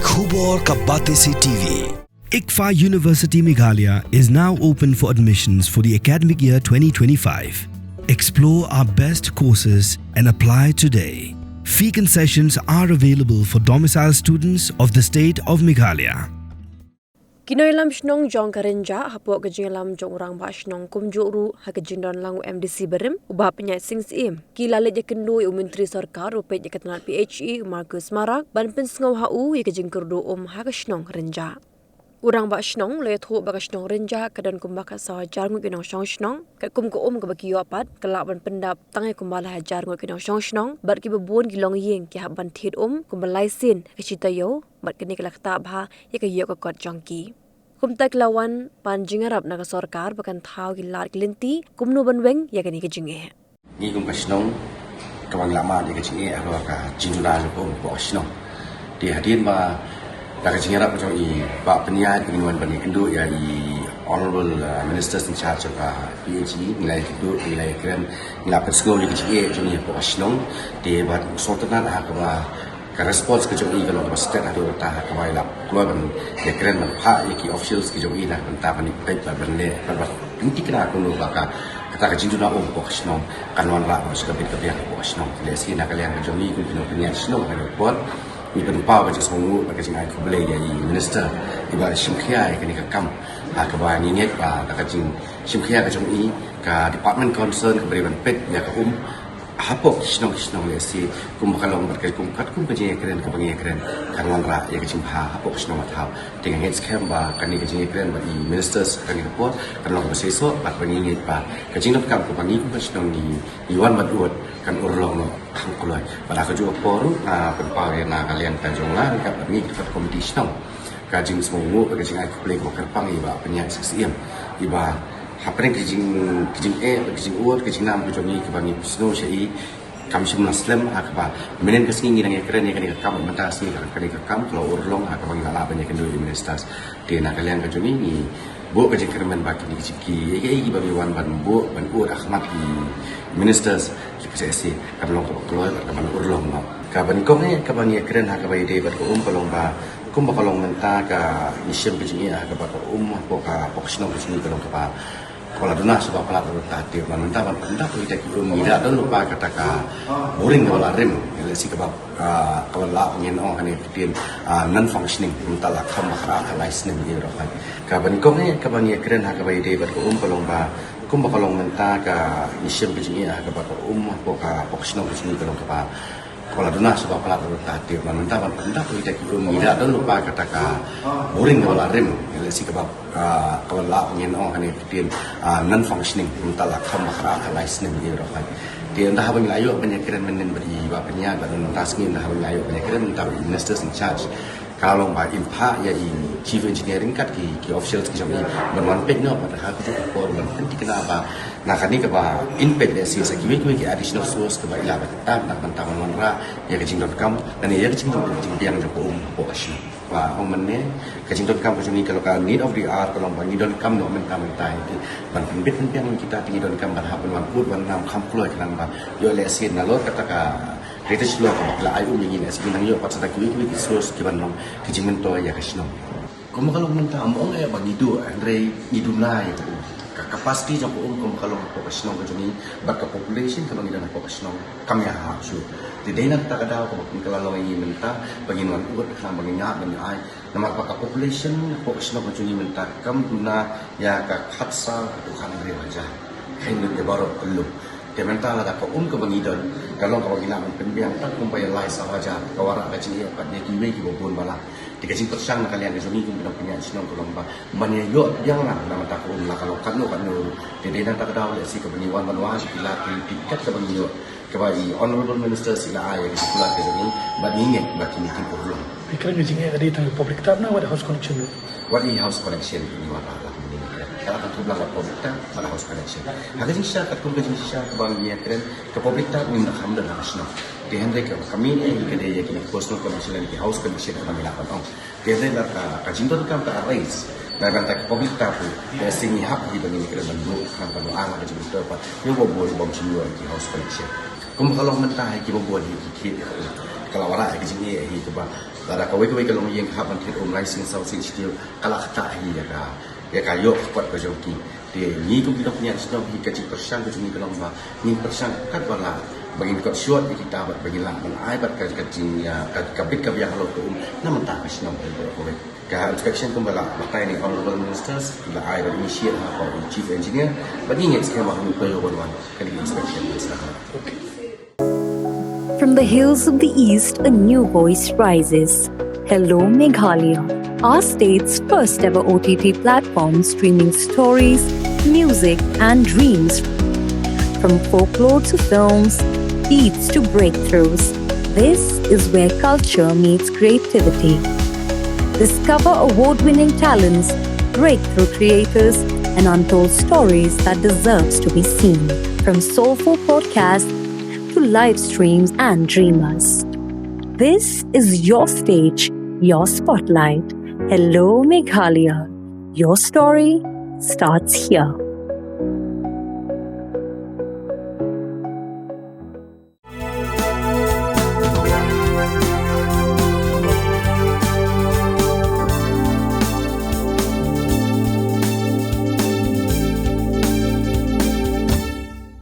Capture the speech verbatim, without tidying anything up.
Khubor ka Batesi T V. ICFAI University Meghalaya is now open for admissions for the academic year twenty twenty-five. Explore our best courses and apply today. Fee concessions are available for domicile students of the state of Meghalaya. Ki nongïalam shnong jong ka Rynjah hapoh ka jingïalam jong u Rangbah Shnong kumjuh ruh ha ka jingdon lang u M D C barim u Bah Pynïaid Sing Syiem, ki la leit ïakynduh ïa u Myntri Sorkar u peit ïa ka tnat P H E u Marcuise Marak ban pynsngew ha u ïa ka jingkyrduh um ha ka shnong Rynjah. U Rangbah Shnong u la ïathuh ba ka shnong Rynjah ka don kumba ka saw hajar ngut ki nongshong shnong, katkum ka um kaba ki ïoh pat ka lah ban pyndap tang ïa kumba lai hajar ngut ki nongshong shnong bad kiba bun ki longïing ki hap ban thied um kumba lai sien ha ka shi taïew, bad kane ka la ktah bha ïa ka ïoh ka kot jong ki. Kumta ki la wan pan jingïarap na ka sorkar ba kan thaw ki lad ki lynti kumno ban weng ïa kane ka jingeh. Ngi kum ka shnong kaba ngi la mad ïa ka jingeh halor ka jingduna jong ka um hapoh ka shnong. Te hadien ba da ka jingïarap jong i Bah Pynïaid ba ngin wan ban ïakynduh ïa i Honourable, uh, Minister in charge jong ka P H E, ngi la ïakynduh, ngi la ïakren, ngi la pynsngew ïa ka jingeh jong ngi hapoh ka shnong. Te bad sngewtynnat ha kaba ka response ka jong i ka long kaba stet haduh katta ha kaba i la kloi ban ïakren ban phah ïa ki officials ki jong i na ka bynta ban ïa peit bad ban leh bad ban pynthikna kumno ba ka kata ka jingduna um hapoh ka shnong kan wanrah bad sha ka bit ka biang hapoh ka shnong. Te lehse na ka liang ka jong i kum ki nongpynïaid shnong ha kane ka por ngi pynpaw ka jingsngewnguh bad ka jingai khublei ïa i Minister iba shim khia ïa kane ka kam ha kaba ngi ngeit ba da ka jingshim khia ka jong i ka department concern kaba dei ban peit ïa ka um hapoh ki shnong ki shnong lehse kumba ka long bad ka kum katkum ka jingïakren kaba ngi ïakren kan wanrah ïa ka jingbha hapoh ka shnong ka thaw. Te nga ngeit skhem ba kane ka jingïakren bad i ministers ha kane ka por kan long kaba seisoh bad ba ngi ngeit ba ka jingdonkam kaba ngi kum ka shnong ngi, ngi wan ban ud kan urlong noh kham kloi. Bad ha kajuh ka por ruh nga pynpaw ïa na ka liang ka jong nga ryngkat bad ngi ki komiti shnong ka jingsngewnguh bad ka jingai khublei kaba kyrpang ïa i Bah Pynïaid Sing Syiem iba hapdeng ka jing, ka jingeh bad ka jingud ka jingnam ka jong ngi kaba ngi pynsngew sha i kam shym la slem ha kaba mynnin ka sngi ngi dang ïakren ïa kane ka kam, mynta ka sngi kane ka kam ka la urlong ha kaba ngi la lah ban ïakynduh ïa i ministers. Te na ka liang ka jong ngi ngi buh ka jingkyrmen ba kine ki jingki ïa kiei kiba ngi wan ban buh ban ud ha khmat i ministers ki pisa esi kan long kaba kloi bad kaba urlong noh. Kaba nyngkong eh kaba ngi ïakren ha kaba ïadei bad ka um ka long ba kumba ka long mynta ka ngi shem ka jingeh ha kaba ka um hapoh ka, hapoh ka shnong ka jong ngi ka long kaba ka la duna sha ba palat ruh ta tip. Ban mynta ban pyndap ïa kita ki um ngi da don lypa kata ka boring kaba la rim, lehse kaba, ah, kaba la ngin ong ha kane ka ktien, ah, non functioning, mynta la kham ba ka ra ka lai snem ïa ruh. Kaba nyngkong eh kaba ngi ïakren ha kaba ïadei bad ka um ka long ba kumba ka long mynta ka ngi shem ka jingeh ha kaba ka um hapoh ka, hapoh ka shnong ka jong ngi ka long kaba ka la duna sha ba palat ruh ta tip. Ban mynta ban pyndap ïa kita ki um ngi da don lypa kata ka boring kaba la rim, lehse kaba, ah, kaba la ngin ong ha kane ka ktien, ah, non functioning, mynta la kham ba ka ra ka lai snem ïa ruh. Te ynda haba ngi la ïoh ban ïakren mynnin bad i Bah Pynïaid bad mynta ka sngi ynda haba ngi la ïoh ban ïakren mynta bad i ministers in charge ka long ba in phah ïa i chief engineer ryngkat ki, ki officials ki jong i ban wan peit noh bad ha kajuh ka por ban pynthikna ba na kane kaba in peit lehse sa kiwei kiwei ki additional source kaba i lah ban tap na ka bynta ban wanrah ïa ka jingdonkam lane ïa ka jingdonkam jingbiang jong ka um hapoh ka shnong. Ba ong mynne ka jingdonkam ka jong ngi ka long ka need of the hour ka long ba ngi donkam noh mynta mynta ïa ki ban pynbit pynbiang ïa kita ki ngi donkam ban hap ban wan ud wan nam kham kloi khnang ba ïoh lehse nalor kata ka British law kaba ki la ai um ïa ngi lehse ngi nang ïoh pat sa da kiwei kiwei ki source kiban long ki jingmyntoi ïa ka shnong. Kumba ka long mynta ym ong eh ba ngi duh hynrei ngi duna ïa ka um. Ka capacity jong ka um kumba ka long hapoh ka shnong ka jong ngi bad ka population kaba ngi don hapoh ka shnong kam ïahap shuh. Te dei na kata ka daw kaba ka la long ïa ngi mynta ba ngin wan ud khnang ba ngin ïa ban ai. Namar ba ka population hapoh ka shnong ka jong ngi mynta kam duna ïa ka khatsaw haduh khathynriew hajar. Hynrei ïa baroh ka lum. Te mynta lada ka um kaba ngi don ka long kaba ngi lah ban pynbiang tang kumba ïa lai saw hajar ka wanrah ka jingeh pat ïa kiwei kiba bun ba lah. Te ka jingpyrshang na ka liang ka jong ngi kum ki nongpynïaid shnong ka long ba ban ïa ïoh biang lang na bynta ka um la ka long katno katno ruh. Te dei na kata ka daw lehse kaba ngi wan ban wad ïa ki lad ki lynti kat kaba ngi ïoh kaba i Honourable Minister i la ai ïa ka circular ka jong ngi bad ngi ngeit ba kine kin urlong. Ngi kren ka jingeh ka dei tang ka public tap na wat house connection ruh. Wat i house connection ngi wan ba la ka mynnin ngi kren. Ka la ka thub lang wat public tap bad house connection. Ha ka jingshisha katkum ka jingshisha kaba ngi ïa kren ka public tap ngim da kham don ha ka shnong. Te hynrei ka, ka main aim ka dei ïa kine personal connection lane ki house connection kaba ngi lah ban ong. Te hynrei lada ka, ka jingdonkam ka arise na ka bynta ka public tap ruh, lehse ngi hap hi ba ngin kren ban buh khnang ban wan ha ka jingmyntoi pat ïa uba bun bym shym ïoh ki house connection. Kumba ka long mynta ha kiba bun hi ki thied ïa ka um. Ka la wanrah ïa ka jingeh hi kaba lada kawei kawei ka longïing ka hap ban thied um lai sien saw sien shi taïew, ka la ktah hi ïa ka, ïa ka ïoh ka kot ka jong ki. Te ngi kum ki nongpynïaid shnong hi ka jingpyrshang ka jong ngi ka long ba ngin pyrshang katba lah ba ngin kot shuh ïa kita bad ba ngin lah ban ai bad ka, ka jing, ïa ka, ka bit ka biang halor ka um na bynta ka shnong hi baroh kawei. Ka inspection kumba la batai na i Honourable Minister, la ai bad initiate ha u Chief Engineer, bad ngi ngeit skhem ba hynñiew taïew ban wan ka dei inspection ban sdang. From the hills of the East, a new voice rises. Hello Meghalaya, our state's first ever O T T platform streaming stories, music, and dreams. From folklore to films, beats to breakthroughs, this is where culture meets creativity. Discover award winning talents, breakthrough creators, and untold stories that deserves to be seen. From soulful podcasts to live streams and dreamers. This is your stage, your spotlight. Hello Meghalaya. Your story starts here.